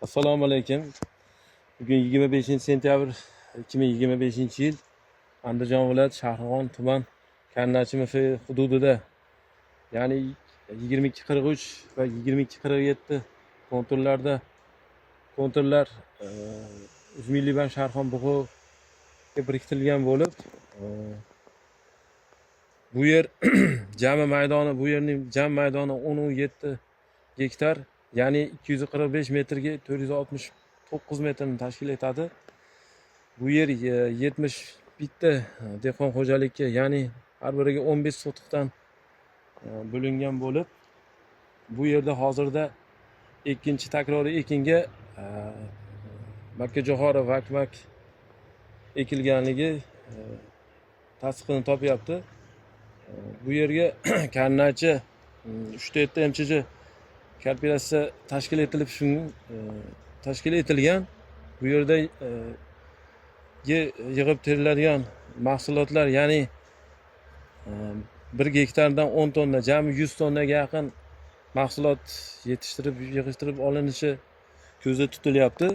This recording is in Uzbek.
Assalomu alaykum. Bugun 25 sentyabr 2025 yil, Andijon viloyati, Shahrixon tuman, Karnachi MF hududida, ya'ni 22.43 va 22.47 konturlarda, konturlar O'zmilliybank Sharxon bug'uga biriktirilgan bo'lib, bu yer jami maydoni, bu yerning jami maydoni 10,7 gektar, ya'ni 245 metrga 469 metrni tashkil etadi. Bu yer 71 ta dehqon xo'jalikka, ya'ni har biriga 15 sotixdan bo'lingan bo'lib, bu yerda hozirda ikkinchi takroriy ekinga makkajo'xori vakmak ekilganligi tasdiqini topyapti. Bu yerga Karnachi 3,7 MChJ kooperatsiya tashkil etilib, shu tashkil etilgan. Bu yerda yig'ib teriladigan mahsulotlar, ya'ni 1 gektardan 10 tonna, jami 100 tonnaga yaqin mahsulot yetishtirib, yig'ishtirib olinishi ko'zda tutilyapti.